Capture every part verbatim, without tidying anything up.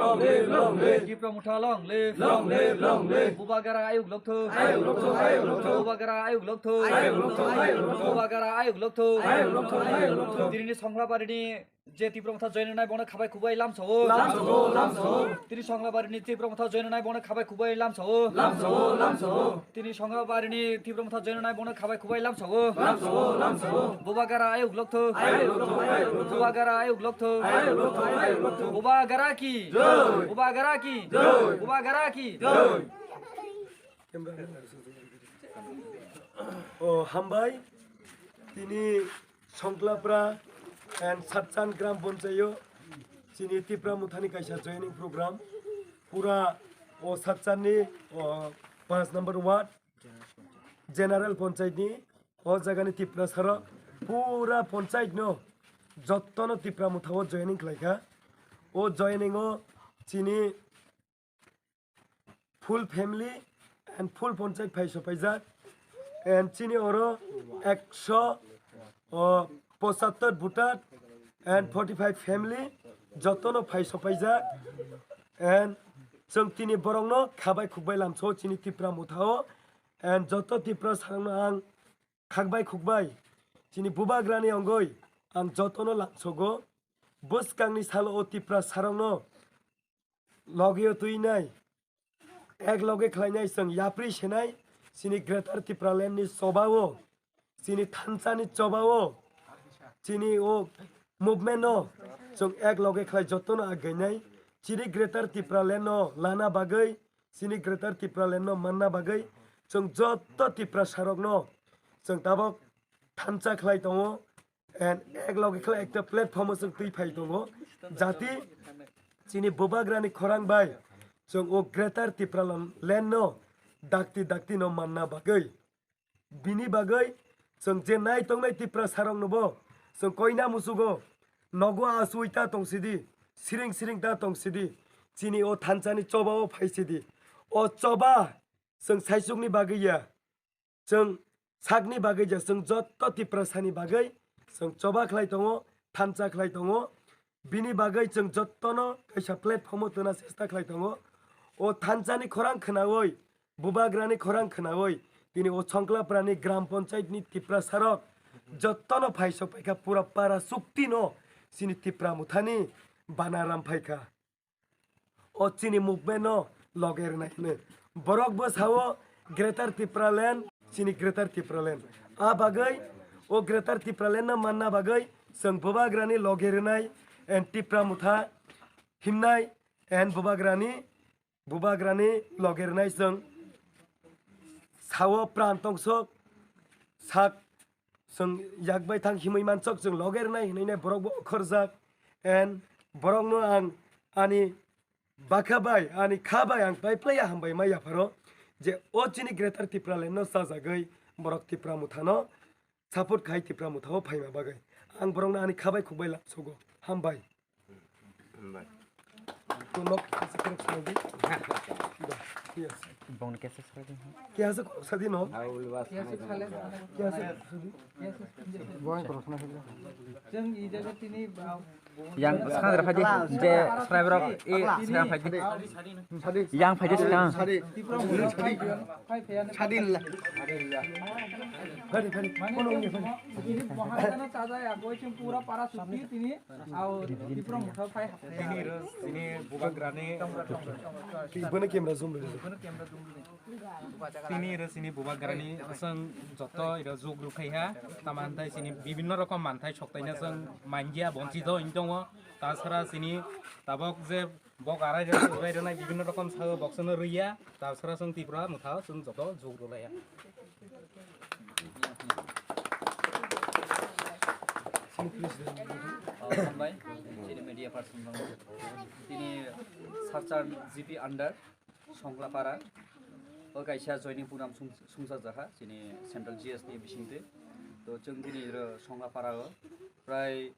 Long live, long live. Tipra Motha long live. Long live, long live. Bubagra ayuk lokthok. Ayuk lokthok, ayuk lokthok. Bubagra ayuk lokthok. Ayuk lokthok, ayuk lokthok. Bubagra ayuk lokthok. Ayuk lokthok, ayuk lokthok. Tinini Songlabarini je Tipra Motha join nai bono khabai khubai lamsao. Lamsao, lamsao. Tini Songlabarini Tipra Motha join nai bono khabai khubai lamsao. Lamsao, lamsao. Tini Songlabarini Tipra Motha join nai bono khabai khubai lamsao. Lamsao, lamsao. Bubagra ayuk lokthok. Ayuk lokthok, ayuk lokthok. Bubagra ayuk lokthok. Ayuk lokthok, ayuk lokthok. Bubagra ki? Jai. Bubagra ki? Jai. Bubagra ki? Jai. O hambai, tini Songklapra and Satchan Gram Panchayo chini Tipra Mothani kaisa joining program. Pura o Satchanni o panch number ward, General Panchayatni o jagani Tipra sarok pura panchayatno jottono Tipra Mothao joining khlaikha. O joining o chini full family and full panchayat phai sopaijak, and chini oro ekso, o, pochattor voter and forty five family jotono phai sopaijak, and chwng tini borokno khabai khukbai lamsao chini Tipra Mothao, and joto Tipra sarokno ang khakbai khukbai chini Bubagrani ongoi ang jotono lamsogo. Bwskangni salo o Tipra sarokno logio twinai, ek loge khlainai, chwng yapri senai, chini Greater Tipraland ni chobao, chini thansa ni chobao, chini o movement no chwng ek loge khlai jotono againai, chini Greater Tipraland no lana bagwi, chini Greater Tipraland no manna bagwi chwng joto Tipra sarokno chwng tabok thansa khlai tongo. And ek loge khlai ekta platform o chwng twi phai tongo, jati chini Bubagrani khorang bai chwng o Greater Tipraland no dakti dakti no manna bagwi. Bini bagwi chwng je nai tongnai Tipra sarokno bo chwng koina musugo, nogo asui ta tongsidi, siring siring ta tongsidi, chini o thansani chobao phaisidi. O choba chwng saichukni bagwi ya, chwng sakni bagwi ya, chwng joto Tiprasani bagwi chwng choba khlai tongo, thansa khlai tongo. Bini bagwi chwng jottono kaisa platform o twna chesta khlai tongo. O thansani khorang khwnawi, Bubagrani khorang khwnawi, tini o Songklaprani Gram Panchayat ni Tiprasarok jottono phaisok phaikha, pura para chukti no chini Tipra Mothani bana ram phaikha. O chini movement no loge rwnai hwnwi. Borok bo sao Greater Tipraland, chini Greater Tipraland. A bagwi o Greater Tipraland no manna bagwi chwng Bubagrani loge rwnai and Tipra Motha himnai and Bubagrani, Bubagrani loge rwnai chwng sao pran tongsok sak chwng yak bai thang himwi mansok chwng loge rwnai hwnwi nai borok bo okhorjak. And borokno ang ani bakha bai, ani kha bai ang pai phlai ya hambai ma yapharo je o chini Greater Tipraland no chajagwi borok Tipra Mothano support khai Tipra Mothao phaima bagwi. Ang borokno ani kha bai khuk bai lamsogo. Hambai. Hambai. To nok kisa korok sadi. Yes. Bongni kesa sadi. Kya se korok sadi no? Kya se sale? Kya se sadi? Bong korok sadi. Jeng i jaga tini ba- Yang sekarang berapa di? Je, sekarang berapa? I, sekarang berapa di? Sadi. Yang berapa di sekarang? Sadi. Tipra Motha sadi. Phai phai ya. Sadi la. Phari, phari. Mane kono ngi phari. Tini bahar kana taja ya, koi chum pura para suti tini. Ao Tipra Motha phai hapre. Tini ro, tini Bubagrani. Ki bana camera zoom le. Bana camera zoom le. Tini ro sini Bubagrani asang joto iro jug rukhai ha. Tamantai sini bibinno rokom mantai soktaina sang manjia bonchi do intongo. Tasara sini tabok je bok arai ro, rai ro nai bibinno rokom sago boksano ruya. Tasara sang Tipra Motha sang joto jug rulai ha. Hambai, chini media person rok. Tini Sarchar G P under Songlapara. O kaisa joining program sung-, sungsa jaha, chini Central G S ni bisingte. To chwng tini ro Songlapara o prai,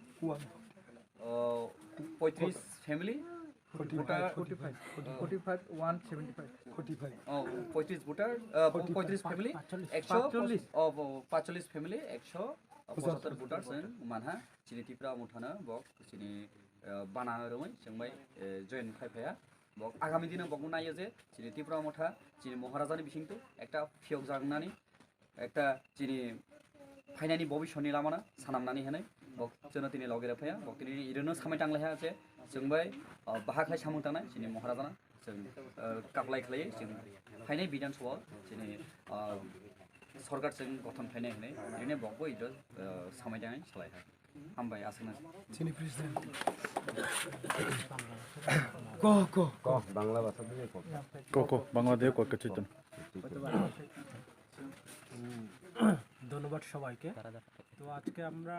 o, poitris family. Forty-five, voter, forty-five, forty-five. Forty-five, one seventy-five. Forty-five. Oh, poitris voter, uh, forty-five, poitris family, pacholish, ekso, pacholish. Oh, oh, pacholish family, ekso, uh, pacholish. Pochattor voter, sen, manha, chini Tipra Mothano, bok, chini, bana rwmwi chwng bai join khai phaiya. Bo agami dino bo naiyo je chini Tipra Motha chini Maharajani bisingtwi ekta phiyok jaknani, ekta chini phainani bobisoni lamana sanamnani hinwi bo chwngno tini logi rw phaiya. Bo tini irwino samai tanglaiha je chwng bai bahai khlai samung tangnai chini Maharajana chwng kaplai khlaiwi chwng phainai Bidhan Sabha chini sorkar chwng gothon khlainai hinwi irwino bo bo irwino samai tangnai salaiha. Hambai aswkna. Chini president. Ko, ko. Ko, Bangla bhasha diye ko. Ko, ko, Bangla diye ko, kachito. ধন্যবাদ সবাইকে। তো আজকে আমরা